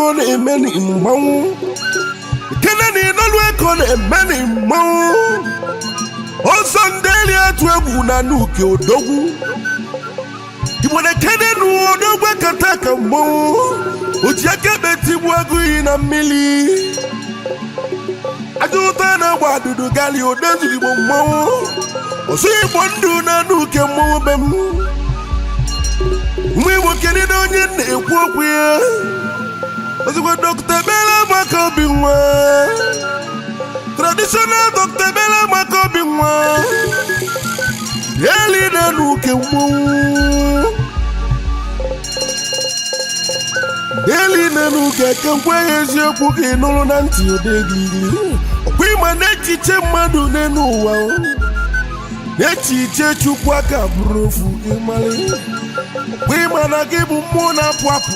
ego na-eme na mmanwụ. Ekene na ịnọlụ ego na-eme na mmanwụ. Ọsọ ndị eli atụ egwu na nuke odogwu. Igbo na-ekene na odogwu ekata ka mmanwụ. Oji aka ekpe tigbu agụ iyi na mmiri. Aja ụta na-agba adudu gali odezu Igbo mmanwụ. Ọsọ Igbo ndụ na nuke mmanwụ be m. Nwa Igbo, kedu na onye na-ekwu okwu ya? Ozugbo Dọkịta Ebele Maka Obi nwa, traditional Dọkịta Ebele Maka Obi nwa eli na nuke mmanwụ, eli na nuke ka nkweghị eziokwu ka ị nụrụ na ntị odegili. Ọkwa ịma na echiche mmadụ n'elu ụwa n'echiche Chukwu aka bụrụ ofu gị mara. Ọkwa ịma na gị bụ mmụọ na-apụ apụ,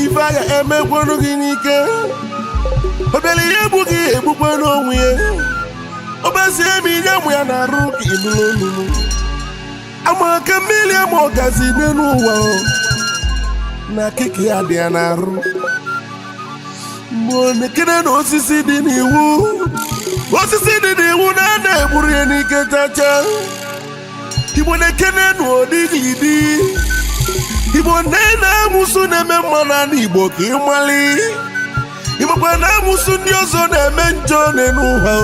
ife agha emekwanụ gị n'ike. Ọ bịara ihe egbu gị egbukwe n'onwe ya. Obezie eme ihe mụ ya na-arụ ka ịnụrụ olulu ama aka mmiri ama ọgazi n'elu ụwa na akịka ya dị ya na-arụ. Mgbe ọ na-ekene na osisi dị n'iwu, osisi dị n'iwu na a na-egburu ya n'ike chacha. Igbo na-ekene na odigidi Igbo na-ene amụsụ na-eme mma n'ala Igbo ka ị mali. Igbokwa na amụsụ ndị ọzọ na-eme njọ n'elu ụwa,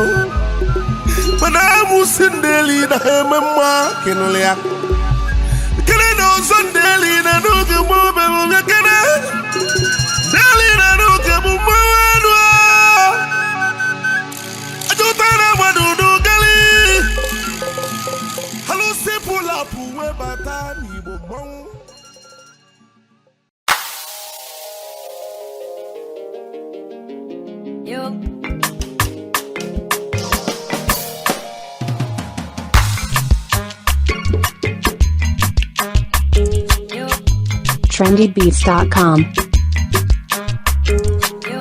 mana amụsụ ndị eli na-eme mma kenụlụ ya. Kene na ọzọ ndị eli na n'oge gboo bebe kene ndị eli na n'oge bụ mmanwụ elu ajụtara mmadụ n'ugali alụsị pụlapụ wee bata n'Igbo mmanwụ. Yo. Yo. trendybeats.com. Yo.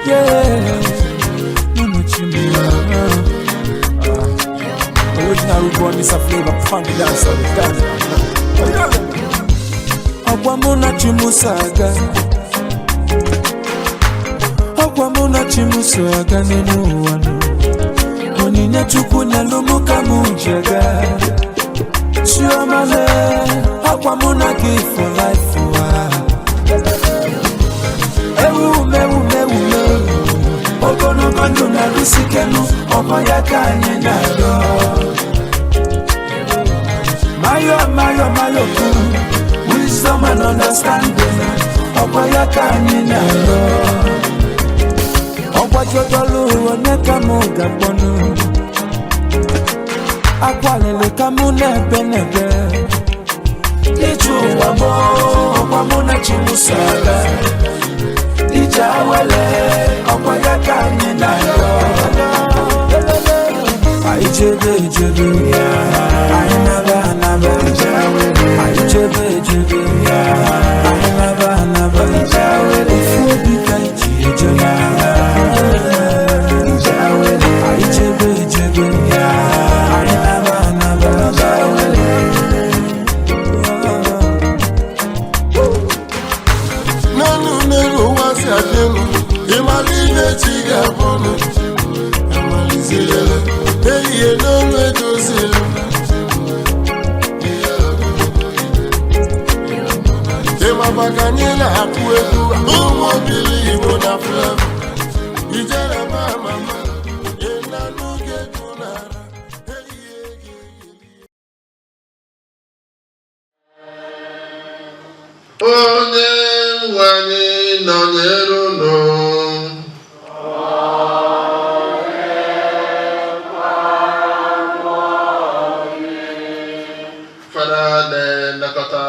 Yeah, no chimney. Original root boy, Mr. Flavor, funky dance, dance. Ọkwa mụ na chi m so aga, ọkwa mụ na chi m so aga n'elu ụwa nụ. Onyinye Chukwu nyelụ mụ ka mụ ji aga. Chioma le, ọkwa mụ na gị for life ụwa. Ewu mewu mewu mewu, ogologo ndụ na-arụsikenu, ọkwa ya ka anyị na-arịọ. Mayo mayo mayo kwu, wisdom and understanding, ọkwa ya ka anyị na-arịọ. Ọgbajodolu onye ka mụ ga-akpọnụ? Akwalili ka mụ na-ebe n'ebe ije ụwa m. Ọkwa mụ na chi m so aga ije awele, ọkwa ya ka anyị na-arịọ. Anyị chebe echebe, anyị naba anaba. Anyị chebe echebe, anyị naba anaba. Ofu obi ka anyị ji eje. Anyị chebe echebe, anyị naba anaba. N'elu n'elu ụwa si adị elu, ịmara ihe chi ga-abụnụ amalizirele ehihie n'olu edozila. Ịmaba ka anyị na-akụ egwu ụmụ obili Igbo na Flavor ijere ma mama ịnanụ ga-egwu n'ara ehihie ga-ehihie. Onye nwe anyị nọnyere unu. Fada na-elekọta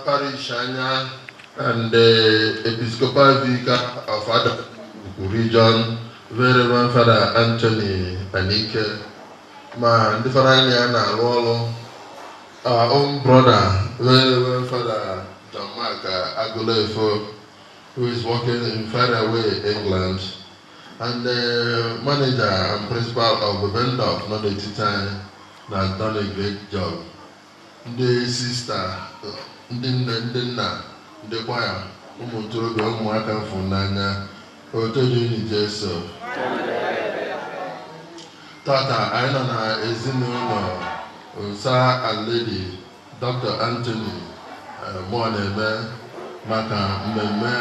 parish anya and the Episcopal Vicar of Adaukwu Region, Very Reverend Father Anthony Anike, ma ndị fada anyị ya na-arụ ọrụ, our own brother, Very Reverend Father John Mark Agulefo. who is working in faraway England, and the manager and principal of the vendor nọ n'etiti anyị has done a great job. Ndị sista, ndị nne, ndị nna, ndị kwaya, ụmụ ntorobịa, ụmụaka mfụ n'anya, otito dịrị Jesu. Tata anyị nọ na ezinụlọ Sir and Lady Dr. Anthony mụọ na-eme maka mmemme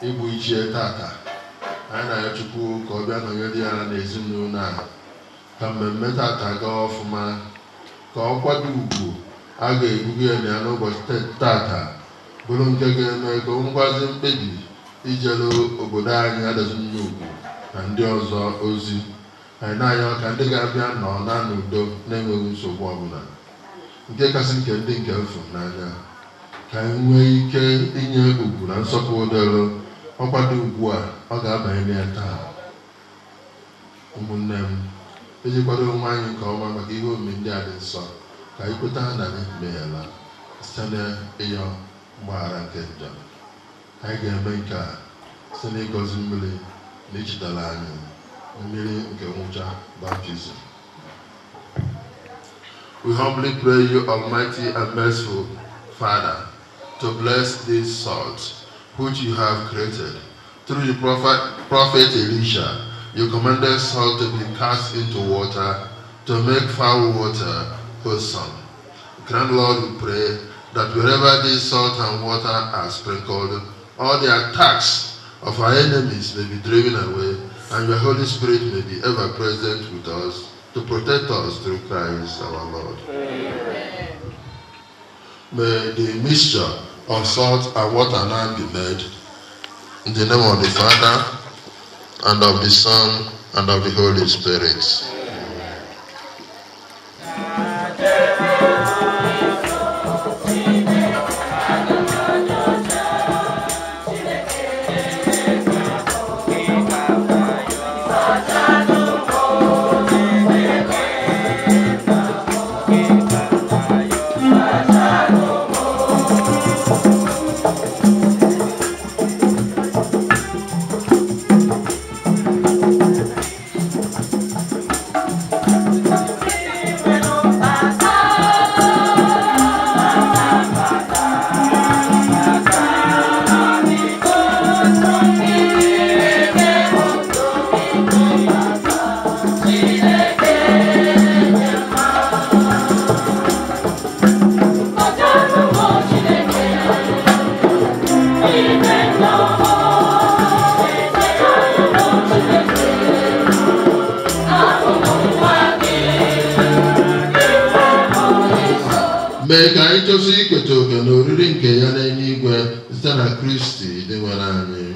igbu ichie tata. Anyị na-arịọ Chukwu ka ọ bịa nọnyere ya na ezinụlọ a, ka mmemme tata gaa ọfụma, ka ọ kwado ugwu a ga-ebugo ya na ya n'ụbọchị tata bụrụ nke ga-eme ka o ngwazi mkpebi ijelu obodo anyị Adazi-Nnukwu na ndị ọzọ ozi. Anyị na-ayọ ka ndị ga-abịa nọ na n'udo na-enweghị nsogbu ọbụla, nke kasị nke ndị nke mfu n'anya, ka anyị nwee ike inye ugwu na nsọpụrụ dịrị ọkwado ugwu a ọ ga-abanye na ya taa. Ụmụnne m, iji kwado onwe anyị nke ọma maka ihe omimi ndị a dị nsọ, ka anyị kweta na anyị mehiela site n'ịyọ mgbaghara nke njọ. Anyị ga-eme nke a site n'ịgọzi mmiri na ichetara anyị mmiri nke nwụcha baptizim. We humbly pray you, Almighty and merciful Father, to bless this salt which you have created. Through the prophet Elisha, you commanded salt to be cast into water to make foul water wholesome. Grant, Lord, we pray that wherever this salt and water are sprinkled, all the attacks of our enemies may be driven away, and your Holy Spirit may be ever present with us to protect us through Christ our Lord. Amen. May the mixture of salt and water now be made. In the name of the Father, and of the Son, and of the Holy Spirit. Mee ka anyị tosi iketa oke na oriri nke ya n'eluigwe site na Kristi dị nwere anyị.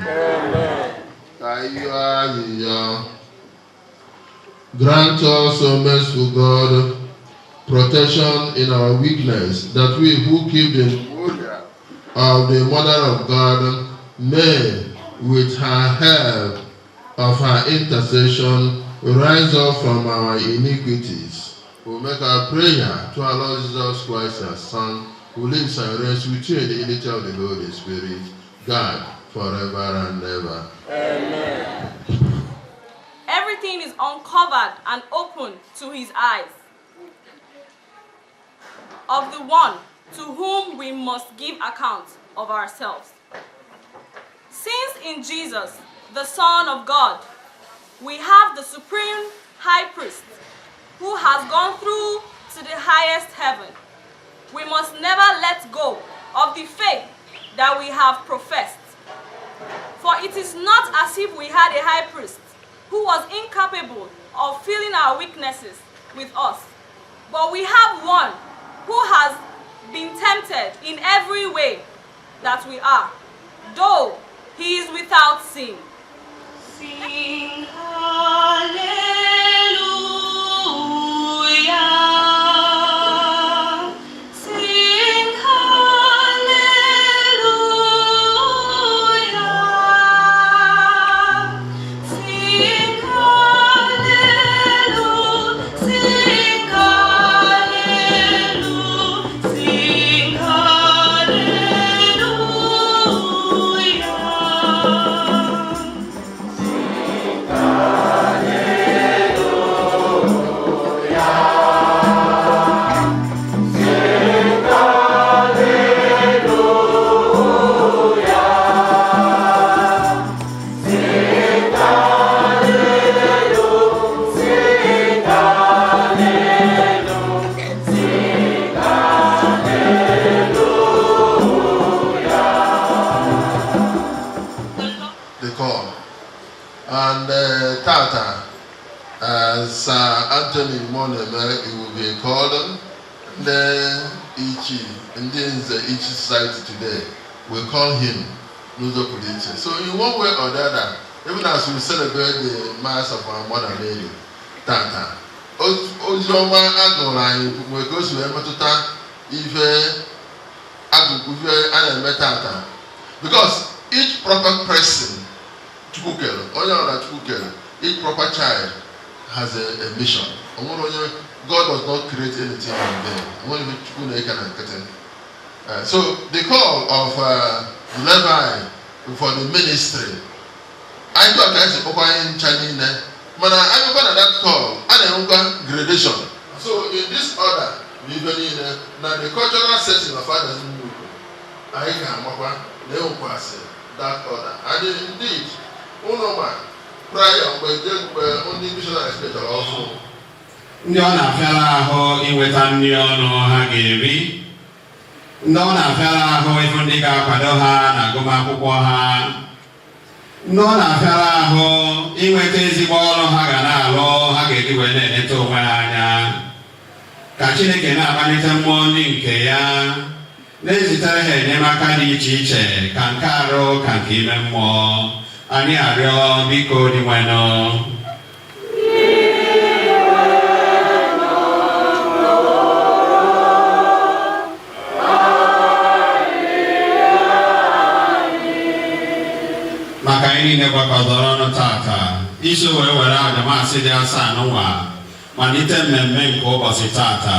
Ka anyị yọọ ayịyọ. Grant us, O merciful God, protection in our weakness, that we who keep the memorial of the Mother of God may, with her help of her intercession, rise up from our iniquities. We make our prayer to our Lord Jesus Christ, our Son, who lives and reigns with you in the unity of the Holy Spirit, God, forever and ever. Amen. Everything is uncovered and open to his eyes. Of the one to whom we must give account of ourselves. Since in Jesus, the Son of God, we have the supreme high priest who has gone through to the highest heaven, we must never let go of the faith that we have professed. For it is not as if we had a high priest who was incapable of feeling our weaknesses with us, but we have one who has been tempted in every way that we are, though he is without sin. Sing hallelujah. Sing hallelujah. Sing hallelujah. Sing hallelujah. Sing hallelujah. Tata, Sir Anthony Moneme, it will be called ndị Ichi, ndị Nze Ichi Society today will call him n'ụzọ pụrụ iche. So in one way or the other, even as we celebrate the Mass of our Mother Mary tata, ozi ọma agụrụ anyị nwere ka o si wee metụta ife agụgụ ife a na-eme tata, because each proper person Chukwu kere, onye ọbụla Chukwu kere, each proper child has a mission. Onwere onye, God does not create anything in vain. Onwere ife Chukwu na-eke na nkịtị. So the call of Levi for the ministry, anyị tụ aka esi kpọkwa anyị ncha niile, mana abịakwa na that call, a na-enwekwa gradation. So in this order na ife niile na the cultural setting of Adazi Nnukwu, anyị ga-amakwa na enwekwasị that order. And indeed, ụnụ ma prior, mgbe mgbe ndị missionaries mechara ọfụ, ndị ọ na-afịara ahụ inweta nri ọnụ ha ga-eri, ndị ọ na-afịara ahụ ịfụ ndị ga-akwado ha na agụmakwụkwọ ha, ndị ọ na-afịara ahụ inweta ezigbo ọrụ ha ga na-alụ, ha ga-eji wee na-eleta onwe ha anya, ka Chineke na-akpalite mmụọ ndị nke ya, na-ezitere ha enyemaka dị iche iche, ka nke arụ ka nke ime mmụọ. Anyị arịọ, biko, Dinwenụ. Maka anyị niile gbakọtara ọnụ tata iso wee were aja Mass dị asaa n'ụwa malite mmemme nke ụbọchị tata,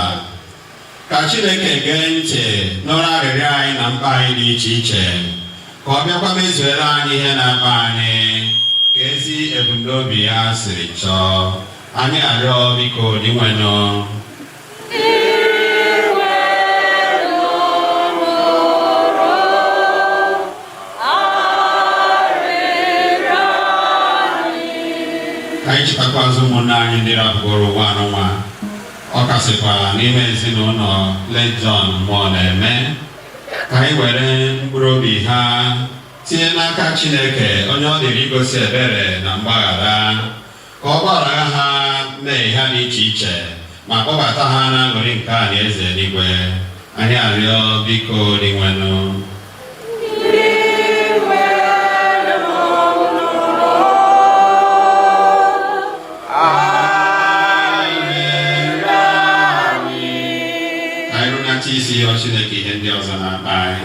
ka Chineke gee ntị nụrụ arịrịọ anyị na mkpa anyị dị iche iche, ka ọ bịakwa mezuere anyị ihe na-akpa anyị ka ezi ebumnobi ya siri chọọ. Anyị arịọ, biko, Dinwenụ. Ka anyị chetakwazị ụmụnne anyị ndị rapụgoro ụwa n'ụwa, ọ kasịkwa n'ime ezinụlọ late John mmụọ na-eme, ka anyị were mkpụrụ obi ha tinye n'aka Chineke, onye ọ dịrị igosi ebere na mgbaghara, ka ọ gbaghara ha mmehie ha dị iche iche ma kpọbata ha na aṅụrị nke alaeze eluigwe. Anyị arịọ, biko, Dinwenụ. Ka anyị rụnata isi yọọ Chineke ihe ndị ọzọ na-akpa anyị.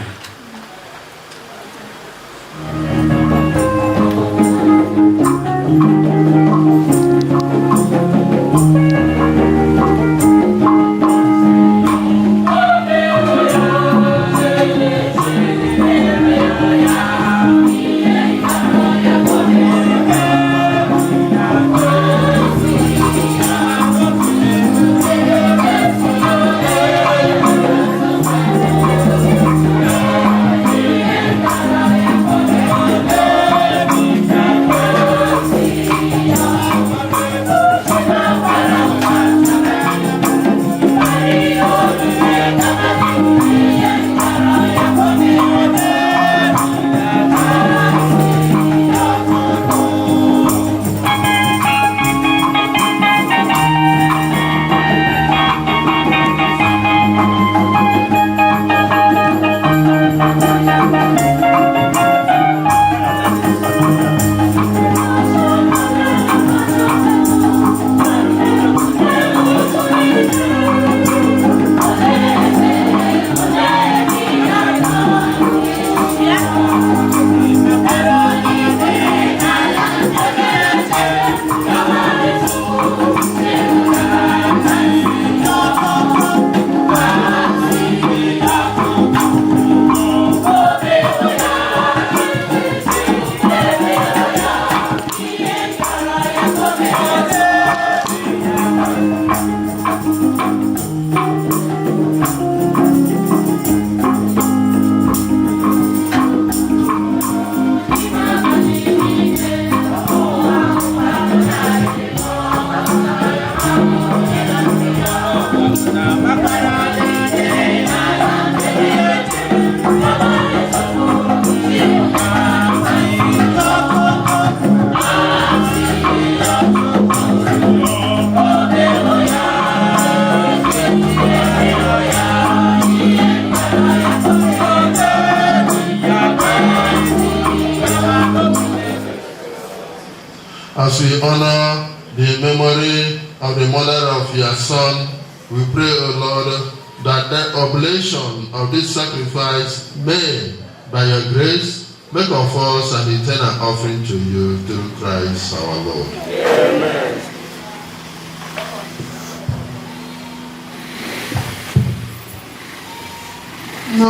As we honor the memory of the mother of your Son, we pray, O Lord, that the oblation of this sacrifice may, by your grace, make of us an eternal offering to you through Christ our Lord. Amen.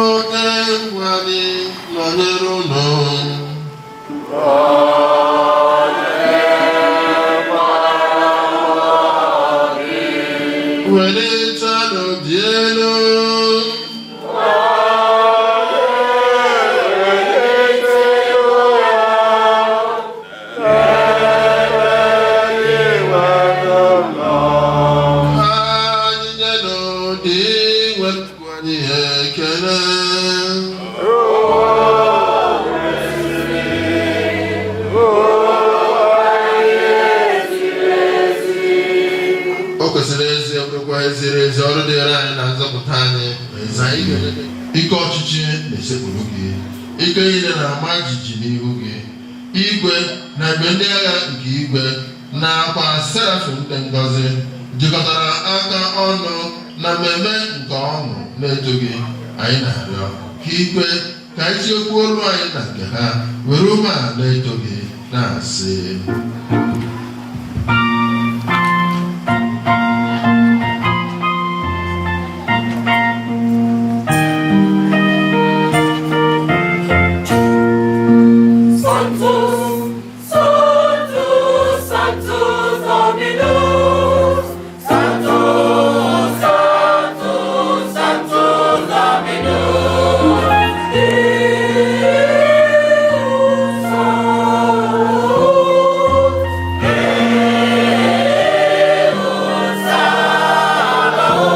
Onyenwe anyị nọnyere unu. Welitenụ obi elu. Anyị nyenụ Dinwenụ anyị ekele. O kwesịrị ezi, bụrụkwa eziri ezi, ọrụ dịrị anyị na nzọpụta anyị na anyị ga-enye gị. Ike ọchịchị na-esekpuru gị, ike niile na-ama jijiji n'ihu gị, igwe na igwe ndị agha nke igwe na-akwa serafim dị ngọzi jikọtara aka ọnụ na mmemme nke ọṅụ na-eto gị. Anyị na-arịọ ka ikwe ka isiokwu olu anyị na nke ha were umeala na-eto gị na-asị: Sanctus, Sanctus, Sanctus Dominus. Sanctus, Sanctus, Sanctus Dominus. Deus Sabaoth. Deus Sabaoth.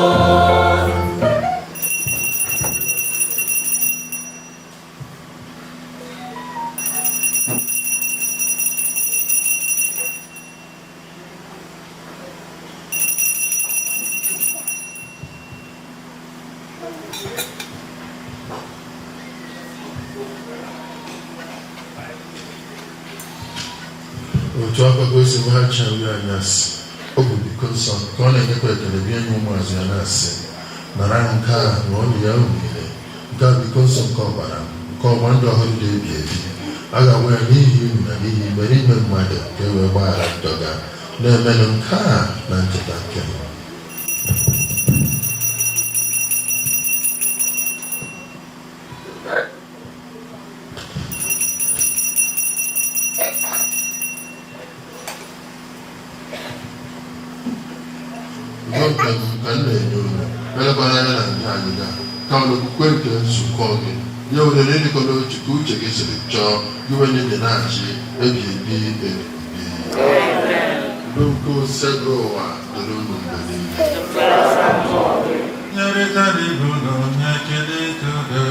Otu aka ka o si weghachi nri anyasị, o bu iko nsọ nke ọ na-enyekwa ekele bịa nye ụmụazụ ya, na-asị: "Nara nke a, ṅụọnụ ya unu niile. Nke a bụ iko nsọ nke ọbara m, nke ọgbụgba ndụ ọhụrụ dị ebi ebi. A ga-agwa ya n'ihi unu na n'ihi imerime mmadụ, ka e wee gbaghara njọ ga. Na-emenụ nke a na ncheta nke m." Udo nke m ka m na-enye unu, elekwala anya na nke anyị ga, kama n'okwukwe nke nzukọ gị, nye unu n'ịdịkọ n'otu ka uche gị siri chọọ, gị onye dị na-achị ebi ebi ebi ebi. Udo nke Osebụrụwa dịrị unu mgbe niile. Nyerịta ibe unu nye Chineke udo.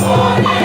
Onye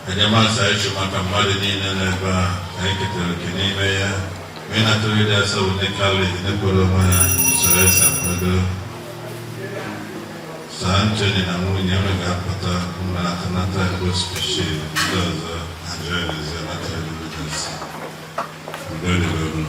Aja Mass anyị chụ maka mmadụ niile nọ ebe a ka anyị ketara oke n'ime ya. Ma ịnatara ịdị asọ bụ ndị Katọlik ndị kwere onwe ha usoro esi akwado. Sir Anthony na nwunye m ga-apụta mgbe nata pospishil ndị ọzọ ajoinizi nata evidence. Udo dịrị unu.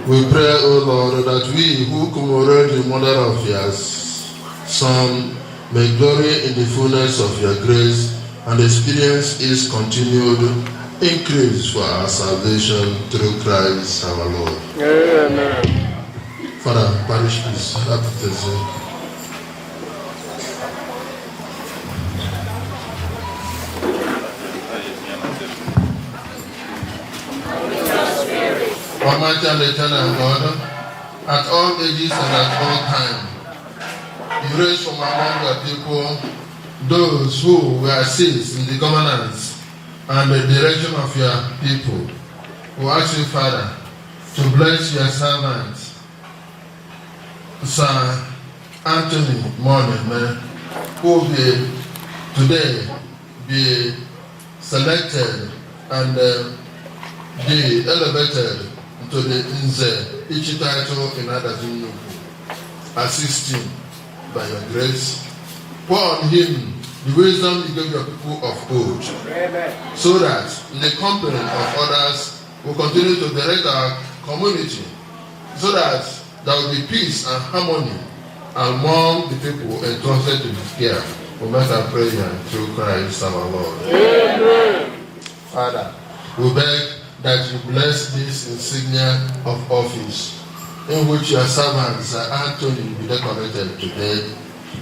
We pray, O Lord, that we who commemorate the mother of your Son may glory in the fullness of your grace and experience its continued increase for our salvation through Christ our Lord. Amen. Father, parish priest, happy Thursday. Almighty and eternal God, at all ages and at all times, you raised from among your people those who were seized in the governance and the direction of your people. We ask you, Father, to bless your servant, Sir Anthony Muoneme, who will be today be selected and be elevated to the Nze Ichi title in Adazi-Nnukwu. Assist him by your grace. Pour on him the wisdom you gave your people of old, so that in the company of others who continue to direct our community so that there will be peace and harmony among the people entrusted to his care. We make our prayer through Christ our Lord. Amen. Father, we beg that you bless this insignia of office in which your servant, Sir Anthony, will be decorated today.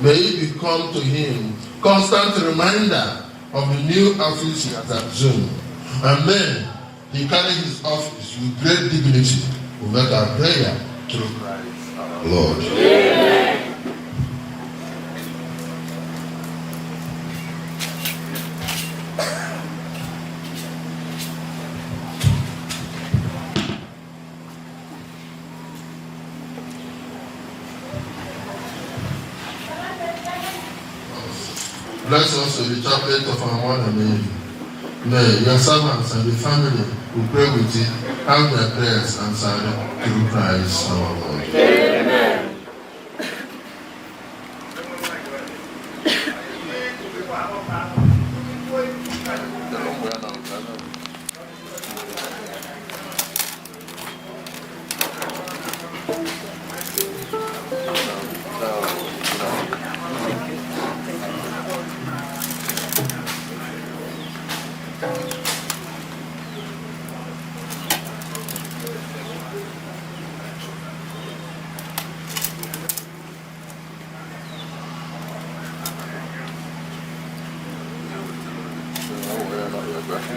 May it become to him constant reminder of the new office he has assumed. And may he carry his office with great dignity. We make our prayer through Christ our Lord. Amen. Bless us with the chaplet of our mother Mary. May your servants and the family who pray with you have their prayers answered through Christ our Lord. Amen.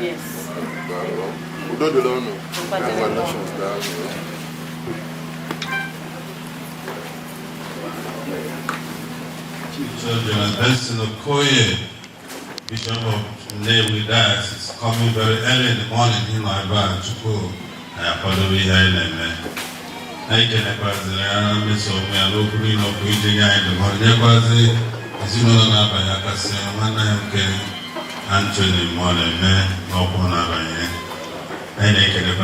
Yes. Udo dịrị unu. Congratulations, daalụ. So General Benson Okoye, Bishop of Nnewi Diocese, coming very early in the morning ịnọ ebe a tupu anyị akwadobe ihe anyị na-eme. Anyị kelekwazịrị ya na mmeso onwe ya n'okwu niile okwu iji nye anyị ndụmọdụ, nyekwazi ezinụlọ na-abanye aka sị nwanne ya nwoke Anthony ma ọ na-eme n'ọkwụ na-abanye. Anyị na-ekelekwa